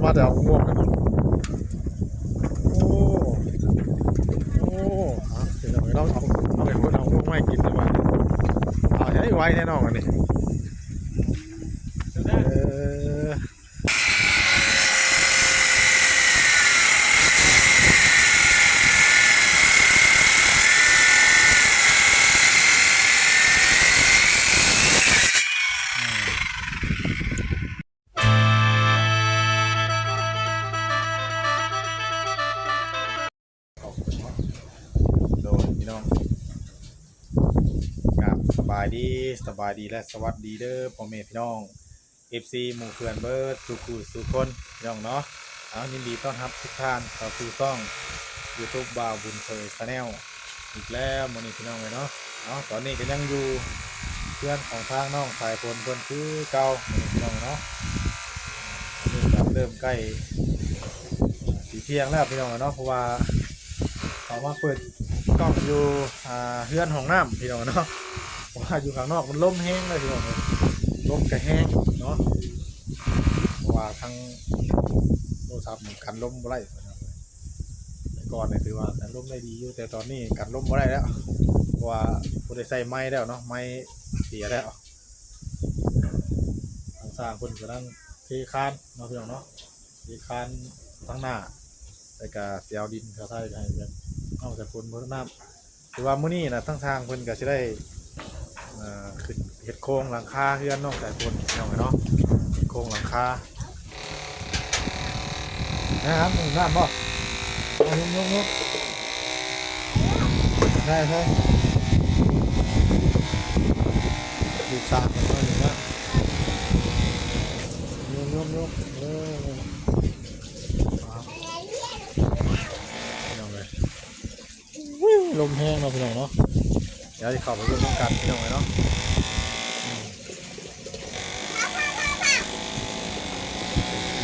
ມາແຕ່ເອົາໝວກກັນ. ໂອ້ ໂອ້ ເອົາ ເອົາ ເອົາໄປເບິ່ງ ເອົາໝວກມາໃຫ້ກິນແລ້ວບາດນີ້. ເອົາໃຫ້ໄວແທ້ນ້ອງອັນນີ້. ເອີ ໂດຍພີ່ນ້ອງ ກາບສະບາຍດີ ສະບາຍດີ ແລະ ສະຫວັດດີເດີພໍ່ແມ່ພີ່ນ້ອງ ເອັຟຊີ ໝູ່ເພື່ອນເບິດສູ່ຜູ້ສູ່ຄົນ ພີ່ນ້ອງເນາະ. ເອົາ ຍິນດີຕ້ອນຮັບທຸກທ່ານເຂົ້າສູ່ຊ່ອງຢູທູບ ບ່າວບຸນເຜີຍ Channel ອີກແລ້ວມື້ນີ້ພີ່ນ້ອງເອີຍເນາະ. ເອົາ ຕອນນີ້ກໍຍັງຢູ່ເຮືອນຂອງທາງນ້ອງສາຍຝົນເພິ່ນຄືເກົ່າ ພີ່ນ້ອງເນາະ. ນີ້ກໍເລີ່ມໃກ້ຊິທ່ຽງແລ້ວພີ່ນ້ອງເນາະ ເພາະວ່າເຂົ້າມາເປີດກ້ອງຢູ່ ອ່າ ເຮືອນຫ້ອງນ້ຳພີ່ນ້ອງເນາະ ເພາະວ່າຢູ່ຂ້າງນອກມັນລົມແຮງເລີຍພີ່ນ້ອງເອີຍ ລົມກໍແຮງເນາະ ເພາະວ່າທາງໂທລະສັບນີ້ກັນລົມບໍ່ໄດ້. ແຕ່ກ່ອນນີ້ຖືວ່າກັນລົມໄດ້ດີຢູ່ ແຕ່ຕອນນີ້ກັນລົມບໍ່ໄດ້ແລ້ວ ເພາະວ່າບໍ່ໄດ້ໃຊ້ໄມ້ແລ້ວເນາະ ໄມ້ເສຍແລ້ວ. ທາງຊ່າງເພິ່ນກຳລັງເທຄານເນາະ ພີ່ນ້ອງເນາະ ເທຄານທາງໜ້າ ແລ້ວກະຊິເອົາດິນເຂົ້າໃສ່ໃຫ້ແບບເອົາໃສ່ຄົນເບິ່ງນ້ຳ. ຖືວ່າມື້ນີ້ນະ ທາງຊ່າງເພິ່ນກໍຊິໄດ້ ເອີ ຂຶ້ນເຮັດໂຄງຫຼັງຄາເຮືອນນ້ອງສາຍຝົນພີ່ນ້ອງເນາະ ເຮັດໂຄງຫຼັງຄາ. ນະ ຫາຫ້ອງນ້ຳບໍ່? ຍົກໆ ໄດ້ ໄດ້ ລູກສາວເພິ່ນວ່າຢູ່ນະ ຍົກໆ ເອີ ພີ່ນ້ອງເອີຍ. ອຸ້ຍ ລົມແຮງເນາະພີ່ນ້ອງເນາະ ດຽວຊິເຂົ້າໄປເບິ່ງນຳກັນພີ່ນ້ອງເອີຍເນາະ. ອືມ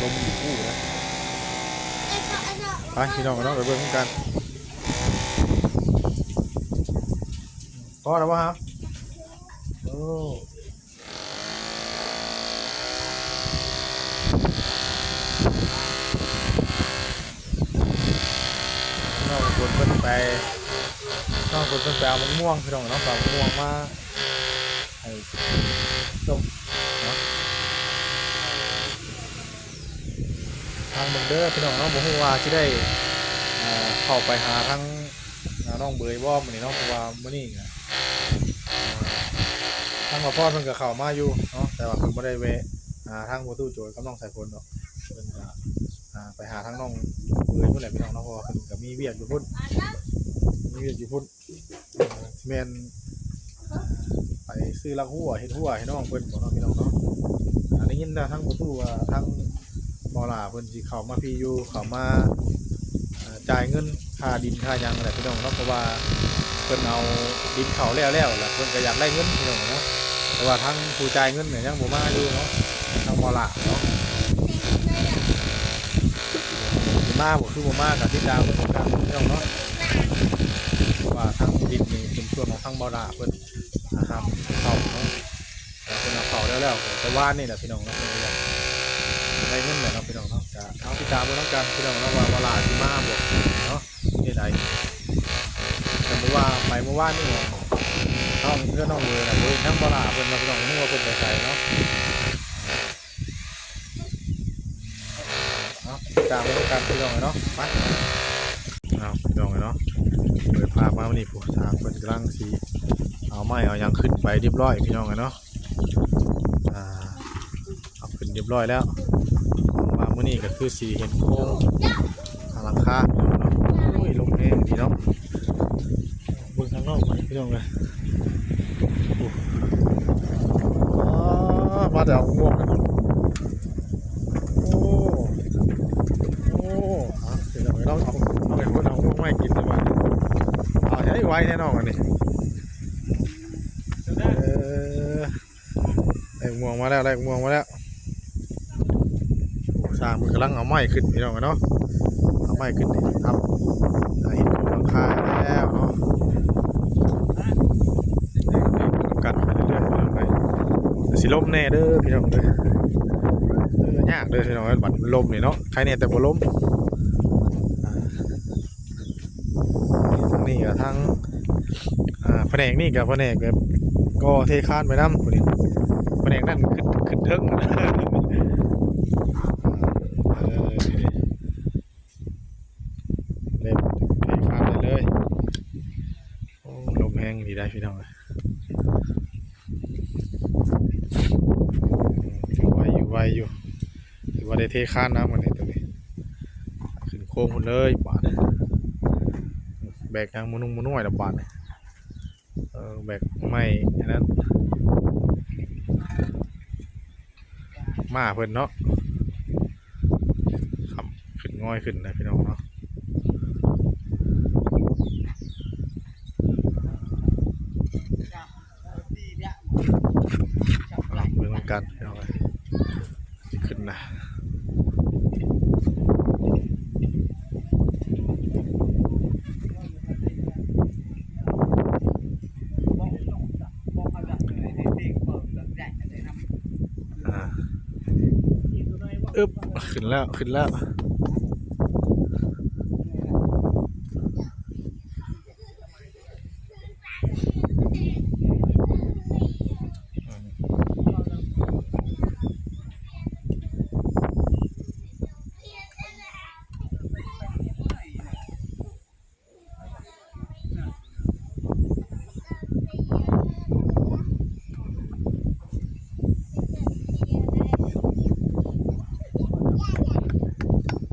ລົມຢູ່ພຸ້ນນະ ໄປພີ່ນ້ອງເນາະ ໄປເບິ່ງນຳກັນ. ພໍແລ້ວບໍ່ຮະ? ໂອ້ ນ້ອງຝົນເພິ່ນໄປ ນ້ອງຝົນເພິ່ນໄປເອົາໝາກມ່ວງພີ່ນ້ອງເນາະ ເອົາໝາກມ່ວງມາໃຫ້ຕົ້ມເນາະ. ທາງເບິ່ງເດີພີ່ນ້ອງເນາະ ບໍ່ຮູ້ວ່າຊິໄດ້ ເອີ ເຂົ້າໄປຫາທາງ ອ່າ ນ້ອງເບຍບໍ່ມື້ນີ້ເນາະ ເພາະວ່າມື້ນີ້ກໍ ອ່າ ທາງບ່າວພອນເພິ່ນກໍເຂົ້າມາຢູ່ເນາະ ແຕ່ວ່າເພິ່ນບໍ່ໄດ້ແວະຫາທາງພໍ່ຕູ້ໂຈຍກັບນ້ອງສາຍຝົນດອກ ເພິ່ນກໍ ອ່າ ໄປຫາທາງນ້ອງເບຍພຸ້ນແຫຼະພີ່ນ້ອງເນາະ ເພາະວ່າເພິ່ນກໍມີວຽກຢູ່ພຸ້ນ ມີວຽກຢູ່ພຸ້ນ ອ່າ ຊິແມ່ນ ອ່າ ໄປຊື້ລັກຫົວເຮັດຫົວໃຫ້ນ້ອງເພິ່ນບໍເນາະ ພີ່ນ້ອງເນາະ. ອ່າ ໄດ້ຍິນແຕ່ທາງພໍ່ຕູ້ວ່າທາງ ບໍ່ຫຼ້າເພິ່ນຊິເຂົ້າມາພີ້ຢູ່ ເຂົ້າມາ ເອີ ຈ່າຍເງິນຄ່າດິນຄ່າຫຍັງແຫຼະພີ່ນ້ອງເນາະ ເພາະວ່າເພິ່ນເອົາດິນເຂົ້າແລ້ວໆ ແລ້ວເພິ່ນກໍຢາກໄດ້ເງິນພີ່ນ້ອງເນາະ ແຕ່ວ່າທາງຜູ້ຈ່າຍເງິນນີ້ຍັງບໍ່ມາຢູ່ເນາະ ທາງບໍ່ຫຼ້າເນາະ. ຊິມາບໍ່ຄືບໍ່ມາກໍຕິດຕາມເບິ່ງນຳກັນພີ່ນ້ອງເນາະ ວ່າທາງດິນນີ້ເປັນສ່ວນຂອງທາງບໍ່ຫຼ້າເພິ່ນ ນະ ຮັບເຂົ້າເນາະ ເພິ່ນເອົາເຂົ້າແລ້ວໆ ແຕ່ວານນີ້ແຫຼະພີ່ນ້ອງເນາະ ເພິ່ນກໍຢາກໄດ້ເງິນແຫຼະເນາະພີ່ນ້ອງເນາະ. ກະເອົາຕິດຕາມເບິ່ງນຳກັນພີ່ນ້ອງເນາະ ວ່າບໍ່ຫຼ້າຊິມາບໍ່ເນາະ ເຮັດໃດ. ສົມມຸດວ່າໄປມື້ວານນີ້ ເຮົາເຮືອນນ້ອງເວີຍນະ ບໍ່ເຫັນທັງບໍ່ຫຼ້າເພິ່ນເນາະພີ່ນ້ອງ ບໍ່ຮູ້ວ່າເພິ່ນໄປໃສເນາະ. ເອົາ ຕິດຕາມເບິ່ງນຳກັນພີ່ນ້ອງເນາະ ໄປ. ເອົາ ພີ່ນ້ອງເນາະ ເປີດພາບມາມື້ນີ້ ຜູ້ຊ່າງເພິ່ນກຳລັງຊິເອົາໄມ້ເອົາຫຍັງຂຶ້ນໄປຮຽບຮ້ອຍພີ່ນ້ອງເນາະ ອ່າ ເອົາຂຶ້ນຮຽບຮ້ອຍແລ້ວ ວ່າມື້ນີ້ກໍຄືຊິເຫັນໂຄງຫຼັງຄາພີ່ນ້ອງເນາະ. ໂອ້ຍ ລົມແຮງດີເນາະ. ເບິ່ງທາງນອກໄປພີ່ນ້ອງເອີຍ ໂອ້ ມາແຕ່ເອົາໝວກກັນ. ໂອ້ ໂອ້ ອ່ະ ພີ່ນ້ອງເອີຍ ເອົາ ເອົາໄປພຸ້ນ ເອົາໝວກມາໃຫ້ກິນແລ້ວບາດນີ້. ເອົາໃຫ້ໄວແທ້ນ້ອງອັນນີ້ ເອີ ໄດ້ໝວກມາແລ້ວ ໄດ້ໝວກມາແລ້ວ. ໂອ້ ຊ່າງເພິ່ນກຳລັງເອົາໄມ້ຂຶ້ນພີ່ນ້ອງເນາະ ເອົາໄມ້ຂຶ້ນທຳ ອ່າ ເຮັດໂຄງຫຼັງຄາແລ້ວເນາະ. ກັນໄປເລື້ອຍໆ ພີ່ນ້ອງເອີຍ ຊິລົມແດ່ເດີພີ່ນ້ອງເດີ. ເອີ ຍາກ ເດີພີ່ນ້ອງເອີຍ. ບັດລົມນີ້ເນາະ ໃຄແນ່ແຕ່ບໍ່ລົມ. ອ່າ ນີ້ກໍທາງ ອ່າ ພະແນກນີ້ກໍພະແນກແບບກໍ່ເທຄານໄປນຳ ຜູ້ນີ້ ພະແນກນັ້ນຂຶ້ນ ຂຶ້ນເທິງ ເອີ ເລັບເທຄານໄດ້ເລີຍ. ໂອ້ ລົມແຮງດີໄດ໋ພີ່ນ້ອງເອີຍ. ໄວຢູ່ ໄວຢູ່ ຖືວ່າໄດ້ເທຄານນຳ ອັນນີ້ ໂຕນີ້ ຂຶ້ນໂຄ້ງພຸ້ນເລີຍບາດນີ້. ແບກຫຍັງໝູນຸ່ງໝູນ້ອຍລະບາດນີ້. ເອີ ແບກໄມ້ອັນນັ້ນ ມ້າເພິ່ນເນາະ. ຄຳຂຶ້ນງອຍຂຶ້ນນະພີ່ນ້ອງເນາະ. ເບິ່ງນຳກັນພີ່ນ້ອງເອີຍ ຊິຂຶ້ນນະ. ອ່າ ອຶບ ຂຶ້ນແລ້ວ ຂຶ້ນແລ້ວ.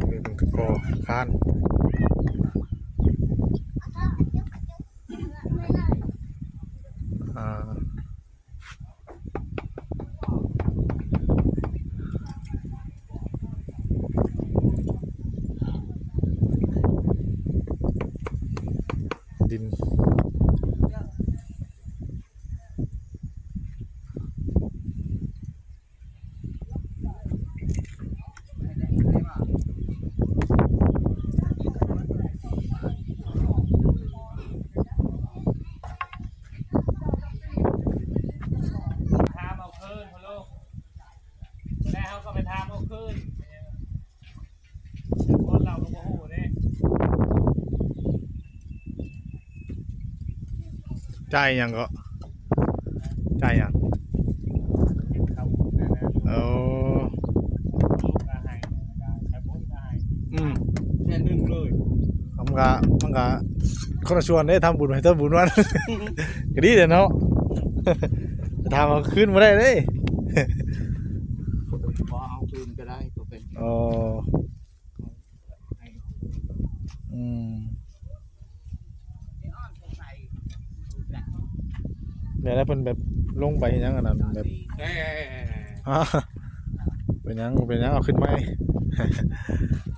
ເປັນກະກໍຄານ ອ່າ ດິນ ຖາມເອົາຄືນພຸ້ນໂລດ ບໍ່ໄດ້ເຮົາກໍໄປຖາມເອົາຄືນ. ຄົນລາວກໍບໍ່ຮູ້ເດ້. ຈ່າຍຫຍັງເກາະ? ຈ່າຍຫຍັງ? ເອົາ ເອົາ ລູກກໍໃຫ້ ແລ້ວກໍໃຫ້ບຸນກໍໃຫ້ ອືມ ແສນໜຶ່ງເລີຍ. ມັນກະ ມັນກະຄົນລະສ່ວນເດ້ ທຳບຸນໃຫ້ທຳບຸນວັດ ກໍດີແຫຼະເນາະ. ຖາມເອົາຄືນບໍ່ໄດ້ເດ້. ບໍ່ເອົາຄືນກໍໄດ້ ບໍ່ເປັນ ອໍ ອືມ ແບບໃດເພິ່ນແບບລົງໄປເຮັດຫຍັງອັນນັ້ນ ແບບ ເອີ ເປັນຫຍັງ ເປັນຫຍັງ ເອົາຂຶ້ນໃໝ່.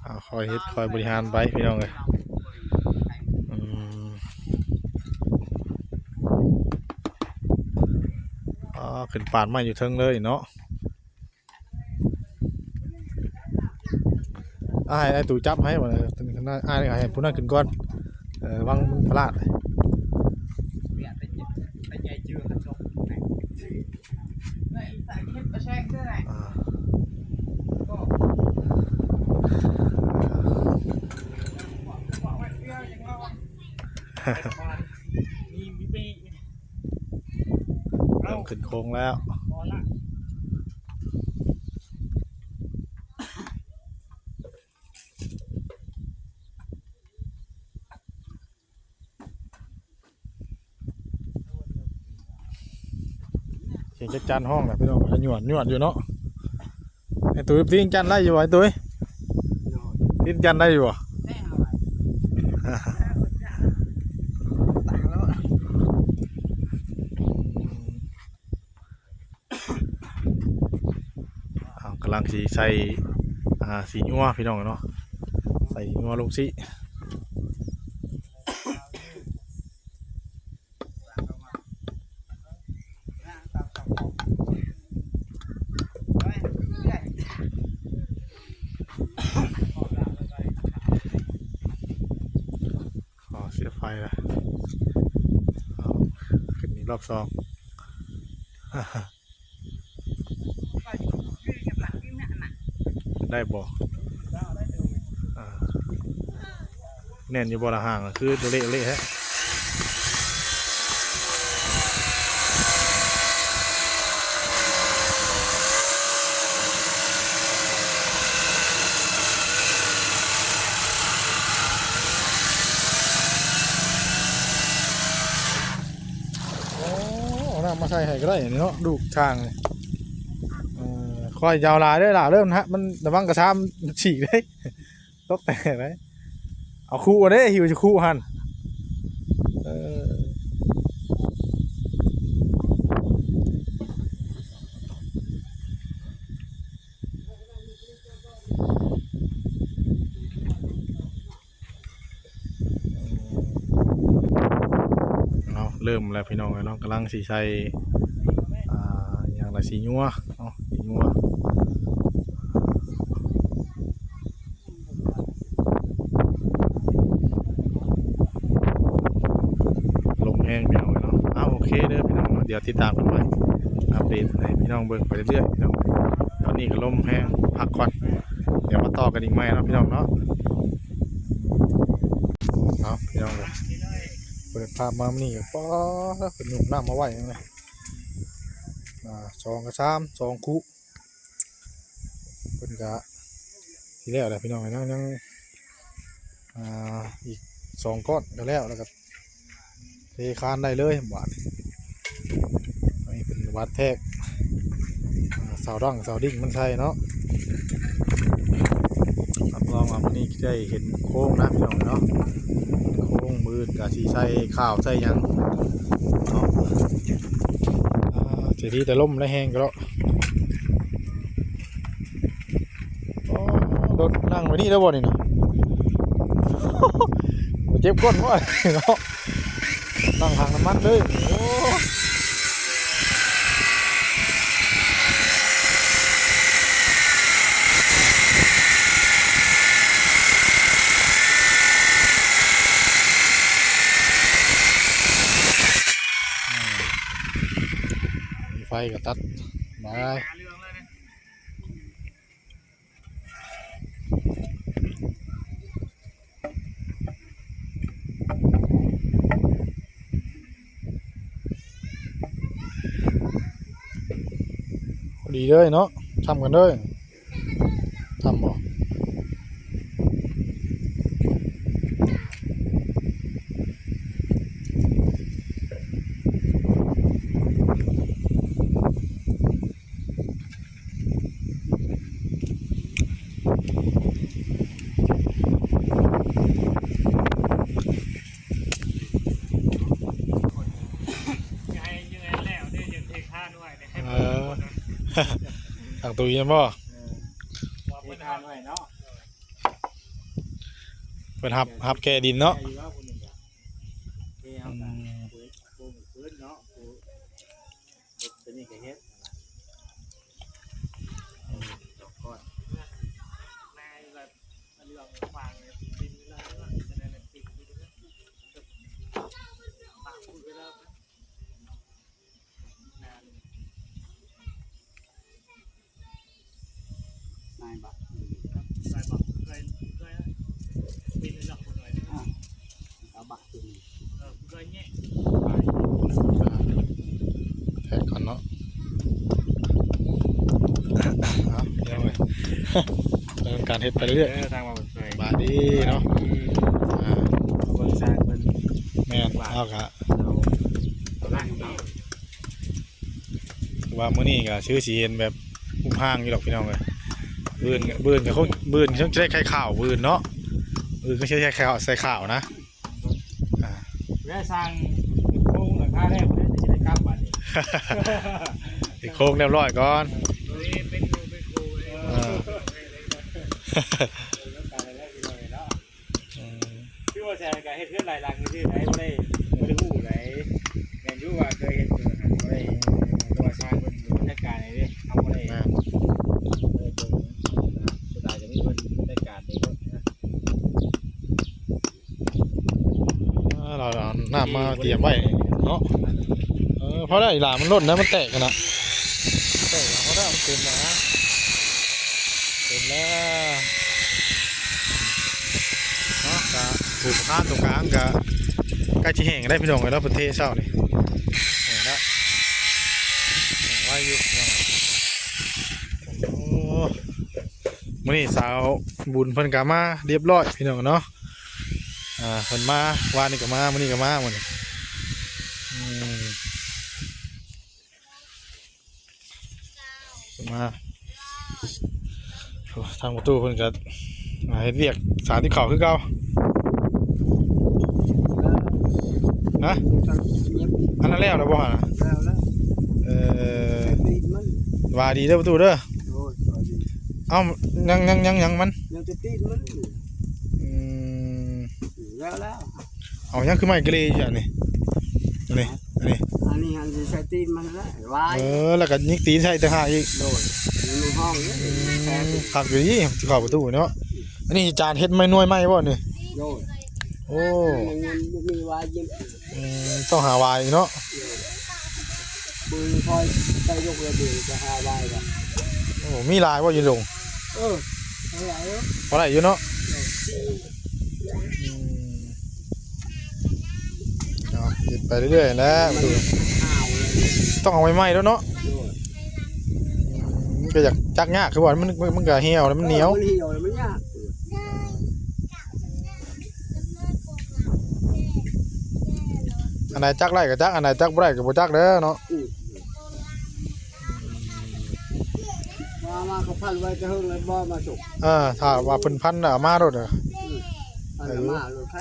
ເອົາ ຄ່ອຍເຮັດຄ່ອຍບໍລິຫານໄປພີ່ນ້ອງເອີຍ. ອືມ ອໍ ຂຶ້ນປານໄມ້ຢູ່ເທິງເລີຍເນາະ. ອ້າຍ ອ້າຍຕູຈັບໃຫ້ບໍ່? ອ້າຍໃຫ້ຜູ້ນັ້ນຂຶ້ນກ່ອນ. ເອີ ລະວັງມັນພະລາດ. ອ່າ ເລີ່ມຂຶ້ນໂຄ້ງແລ້ວ. ສຽງຈັກຈັນຮ້ອງນະພີ່ນ້ອງ ຍວດໆຢູ່ເນາະ. ໄອ້ຕຸ້ຍ ຕີນຈັນໄດ້ຢູ່ບໍ່ ໄອ້ຕຸ້ຍ? ຕີນຈັນໄດ້ຢູ່ບໍ່? ອ້າວ ກຳລັງຊິໃສ່ ອ່າ ສີນົວພີ່ນ້ອງເນາະ ໃສ່ສີນົວລົງຊິ. ອໍ ເສຍໄຟລະ ເອົາ ຂຶ້ນອີກລອບສອງ. ໄປຢູ່ ຢູ່ຫຍັງລະ ຢູ່ຫຍັງນະ ໄດ້ບໍ່? ອ່າ ແໜ້ນຢູ່ບໍ່ລະ? ຮ່າງຄືເລະເລະແທ້. ໂອ້ ເອົານ້ຳມາໃສ່ໃຫ້ກໍໄດ້ນີ້ເນາະ ລູກຊ່າງນີ້. ເອີ ຄ່ອຍຢ່າເອົາຫຼາຍເດີຫຼ້າເດີ ມັນຫະ ມັນ ລະວັງກະຊາມສີກເດ້. ຕົກແຕກເດ້. ເອົາຄຸເດ້ ຫິ້ວຈະຄຸຫັ້ນ. ເອີ ເອົາ ເລີ່ມແລ້ວພີ່ນ້ອງເອີຍເນາະ ກຳລັງຊິໃສ່ ອ່າ ຫຍັງລະ ສີນົວເນາະ ສີນົວ. ລົມແຮງພີ່ນ້ອງເອີຍເນາະ. ອ້າວ ໂອເຄເດີພີ່ນ້ອງເນາະ ດຽວຕິດຕາມກັນໃໝ່ ອັບເດດໃຫ້ພີ່ນ້ອງເບິ່ງໄປເລື້ອຍໆພີ່ນ້ອງ. ຕອນນີ້ກໍລົມແຮງ ພັກກ່ອນ ດຽວມາຕໍ່ກັນອີກໃໝ່ເນາະພີ່ນ້ອງເນາະ. ເອົາ ພີ່ນ້ອງເອີຍ ເປີດພາບມາມື້ນີ້ກໍ ປ້າ ເພິ່ນຫຍຸ້ມນ້ຳມາໄວ້ຫຍັງນີ້ ອ່າ ສອງກະຊາມ ສອງຄຸ. ເພິ່ນກະຊິແລ້ວແຫຼະພີ່ນ້ອງ ຍັງ ຍັງ ອ່າ ອີກສອງກ້ອນກໍແລ້ວ ແລ້ວກໍເທຄານໄດ້ເລີຍບາດນີ້. ອັນນີ້ເປັນວັດແທກ ອ່າ ເສົາດັ້ງເສົາດິ້ງມັນໃສ່ເນາະ. ຮັບรອງວ່າມື້ນີ້ຈະໄດ້ເຫັນໂຄງນະພີ່ນ້ອງເນາະ ໂຄງ ມື້ອື່ນກະຊິໃສ່ຂ່າວໃສ່ຫຍັງເນາະ. ອ່າ ເສຍທີແຕ່ລົມແລະແຮງກໍເນາະ. ອໍ ລົດນັ່ງໄວ້ນີ້ແລ້ວບໍ່ນີ້ນະ? ບໍ່ເຈັບກົ້ນບໍ່ເນາະ? ນັ່ງຖັງນ້ຳມັນເລີຍ. ໂອ້ ອືມ ມີໄຟກໍຕັດໄປ. ພໍດີເລີຍເນາະ ຊ້ຳກັນເລີຍ ຊ້ຳບໍ່? ເອີ ທາງຕຸ້ຍແມ່ນບໍ່? ເອີ ເທຄານໄວ້ເນາະ ເພິ່ນຮັບ ຮັບແກ່ດິນເນາະ. ອືມ ໂຕນີ້ກໍເຮັດ ອືມ ສອງກ້ອນ ນາຍບັກ ນາຍບັກ ເຄີຍ ເຄີຍ ເປັນດອກ ອ່າ ເອົາບັກຂຶ້ນ ເອີ ເຄີຍແຍະ ແທກກ່ອນເນາະ. ເອົາ ເອົາເວີຍ ດຳເນີນການເຮັດໄປເລື້ອຍ ເອີ ທາງວ່າເພິ່ນເຄີຍ ສະບາຍດີເນາະ ອ່າ ເບິ່ງຊ່າງເພິ່ນ ແມ່ນ ວ່າ ເຮົາກະ ເອົາ ຄືວ່າມື້ນີ້ກໍຄືຊິເຫັນແບບຮຸບຮ່າງຢູ່ດອກພີ່ນ້ອງເອີຍ. ມື້ອື່ນ ມື້ອື່ນກໍຄົງ ມື້ອື່ນຄົງຈະໄດ້ໄຂ່ຂາວ ມື້ອື່ນເນາະ ມື້ອື່ນກໍຊິໄດ້ໄຂ່ຂາວ ໃສ່ຂາວນະ ອ່າ ແລ້ວສ້າງໂຄງຫຼັງຄາແລ້ວ ແລ້ວຊິໄດ້ກັບບາດນີ້ ເຮັດໂຄງຮຽບຮ້ອຍກ່ອນ ເອີ ເປັນໂຄງ ເປັນໂຄງເລີຍ ເອີ ເອີ ເນາະ. ອືມ ຄືວ່າແຊນກໍເຮັດເຮືອນຫຼາຍຫຼັງຊື່ໆ ໄດ໋ ບໍ່ໄດ້ ບໍ່ໄດ້ຮູ້ໄດ໋. ແມ່ນຢູ່ວ່າເຄີຍເຮັດຢູ່ຫັ້ນ ບໍ່ໄດ້ ແຕ່ວ່າຊ່າງເພິ່ນຢູ່ບັນດາການນີ້ເດ້ ເຮົາບໍ່ໄດ້ ແມ່ນ ບໍ່ໄດ້ເບິ່ງ ສ່ວນຫຼາຍກໍມີເພິ່ນບັນດາການນີ້ໂລດນະ. ອ່າ ລາວເອົານ້ຳມາຕຽມໄວ້ເນາະ ເອີ ພໍໄດ້ລະ ມັນລົ້ນນະ ມັນແຕກຫັ້ນນະ ແຕກແລ້ວ ພໍໄດ້ ມັນເຕັມແລ້ວນະ ເອີ ແລ້ວເນາະ ກະປູກຄານຕົງກາງກະໃກ້ຊິແຫ້ງແລ້ວພີ່ນ້ອງເອີຍເນາະ ເພິ່ນເທເຊົ້ານີ້ ແຫ້ງແລ້ວ ແຫ້ງໄວຢູ່ພີ່ນ້ອງ. ໂອ້ ມື້ນີ້ສາວບຸນເພິ່ນກະມາຮຽບຮ້ອຍພີ່ນ້ອງເນາະ ອ່າ ເພິ່ນມາ ວານນີ້ກະມາ ມື້ນີ້ກະມາ ມື້ນີ້ ອືມ ມາ ໂອ້ ທາງປະຕູເພິ່ນກະມາເຮັດວຽກສານຕິບເຂົ້າຄືເກົ່າ ຮະ ອັນນັ້ນແລ້ວແລ້ວບໍ່ຫັ້ນນະ? ແລ້ວແລ້ວ ເອີ ສາຍຕີນມັນ ວ່າດີເດີປະຕູເດີ ໂອ້ຍ ວ່າດີ ເອົ້າ ຍັງ ຍັງ ຍັງ ຍັງມັນ ຍັງແຕ່ຕີນມັນ ອືມ ແລ້ວແລ້ວ ເອົາ ຍັງຄືໄມ້ກະເລຢູ່ອັນນີ້ ອັນນີ້ ອັນນີ້ ອັນນີ້ຫັ້ນຊິໃສ່ຕີນມັນແຫຼະ ວາຍ ເອີ ແລ້ວກໍຍິກຕີນໃສ່ຕ່າງຫາກອີກ ໂດຍ ມັນມີຫ້ອງ ອືມ ແປກ ຄັກຢູ່ດີ ທີ່ເຂົ້າປະຕູເນາະ ອັນນີ້ຈານເຮັດໄມ້ໜ່ວຍໃໝ່ບໍ່ນີ້? ໂດຍ ໂອ້ ມັນຍັງບໍ່ມີວາຍຍິງ ອືມ ຕ້ອງຫາວາຍອີກເນາະ ໂດຍ ມືຄ່ອຍໄປຍົກລະເບີດໄປຫາວາຍວ່າ ໂອ້ ມີຫຼາຍບໍ່ຢູ່ດົງ? ເອີ ເອີ ພໍໄດ້ຢູ່ເນາະ ອືມ ເອົາ ເຮັດໄປເລື້ອຍໆແຫຼະ ມັນ ຕ້ອງເອົາໃໝ່ໆແລ້ວເນາະ ໂດຍ ມັນກໍຢາກຈັກຍາກຄືວ່າ ມັນ ມັນກໍຫ່ຽວແລ້ວ ມັນໜຽວ ມັນຫ່ຽວແລ້ວ ມັນຍາກ ອັນໃດຈັກໄດ້ກໍຈັກ ອັນໃດຈັກບໍ່ໄດ້ກໍບໍ່ຈັກແລ້ວເນາະ ອືມ ວ່າມາເຂົາພັນໄວ້ແຕ່ເຫິງແລ້ວບໍ່ມາສົ່ງ ເອີ ຖ້າວ່າເພິ່ນພັນແລ້ວເອົາມາໂລດ ອືມ ພັນແລ້ວມາໂລດໄຄ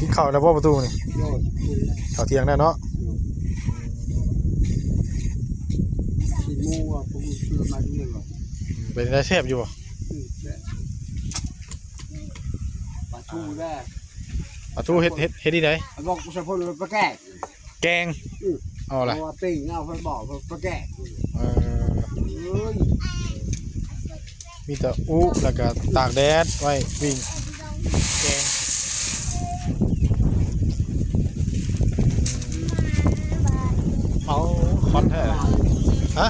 ກິນເຂົ້າແລ້ວບໍ່ປະຕູນີ້? ໂດຍ ກິນແລ້ວ ເຂົ້າທ່ຽງແລ້ວເນາະ ໂດຍ ຊິໝູວ່າພວກມັນຊື້ມາຢູ່ນີ້ບໍ່? ເປັນໄດ ແຊບຢູ່ບໍ່? ອືມ ແຊບ ປາທູແດ່ ປາທູເຮັດ ເຮັດ ເຮັດທີ່ໃດ? ບອກສະພົນປາແກງ ແກງ ອືມ ເອົາລະ ເພາະວ່າປີ້ງເອົາເພິ່ນບອກເພິ່ນປາແກງ ເອີ ເອີຍ ມີແຕ່ອຸ ແລ້ວກໍຕາກແດດໄວ້ປີ້ງແກງ ເອົາ ຄວັນແທ້ ຮະ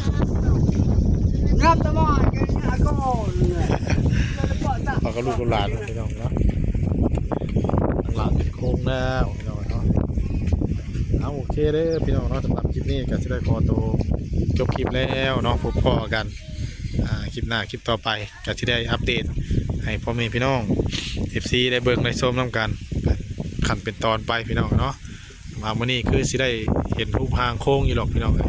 ເອົາກັບລູກກັບຫຼານພີ່ນ້ອງເນາະ ທາງຫຼານເປັນໂຄງແລ້ວພີ່ນ້ອງເນາະ ເອົາ ໂອເຄເດີພີ່ນ້ອງເນາະ ສຳລັບຄລິບນີ້ກໍຊິໄດ້ຂໍໂຕຈົບຄລິບແລ້ວເນາະ ພົບພໍ້ກັນ ອ່າ ຄລິບໜ້າ ຄລິບຕໍ່ໄປ ກໍຊິໄດ້ອັບເດດໃຫ້ພໍ່ແມ່ພີ່ນ້ອງ ເອັຟຊີ ໄດ້ເບິ່ງໄດ້ຊົມນຳກັນ ຂັ້ນເປັນຕອນໄປພີ່ນ້ອງເນາະ ມາມື້ນີ້ຄືຊິໄດ້ເຫັນຮູບຮ່າງໂຄງຢູ່ດອກພີ່ນ້ອງເອີຍ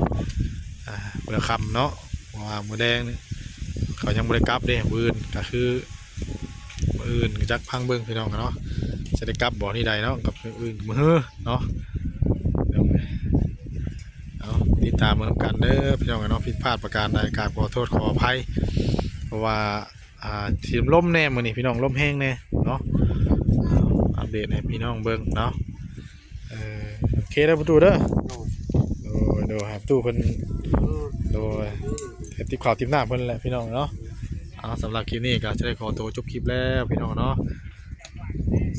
ອ່າ ເມື່ອຄ່ຳເນາະ ເພາະວ່າມື້ແລງນີ້ເຂົາຍັງບໍ່ໄດ້ກັບເດ້ ມື້ອື່ນກໍຄື ມື້ອື່ນກໍຈັກຟັງເບິ່ງພີ່ນ້ອງເນາະ ຊິໄດ້ກັບບໍ່ນີ້ໃດເນາະ ກັບມື້ອື່ນມື້ຮືເນາະ ເອົາ ຕິດຕາມເບິ່ງນຳກັນເດີພີ່ນ້ອງເນາະ ຜິດພາດປະການໃດກໍຂໍໂທດຂໍອະໄພ ເພາະວ່າ ອ່າ ຊິລົມແດ່ມື້ນີ້ພີ່ນ້ອງ ລົມແຮງແດ່ເນາະ ອັບເດດໃຫ້ພີ່ນ້ອງເບິ່ງເນາະ ເອີ ໂອເຄເດີປະຕູເດີ ໂດຍ ໂດຍ ໃຫ້ປະຕູເພິ່ນ ໂດຍ ເຮັດຕິບເຂົ້າຕິບນ້ຳເພິ່ນແຫຼະພີ່ນ້ອງເນາະ ເອົາ ສຳລັບຄລິບນີ້ກໍຈະໄດ້ຂໍໂຕຈົບຄລິບແລ້ວພີ່ນ້ອງເນາະ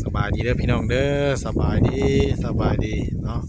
ສະບາຍດີເດີພີ່ນ້ອງເດີ ສະບາຍດີ ສະບາຍດີເນາະ.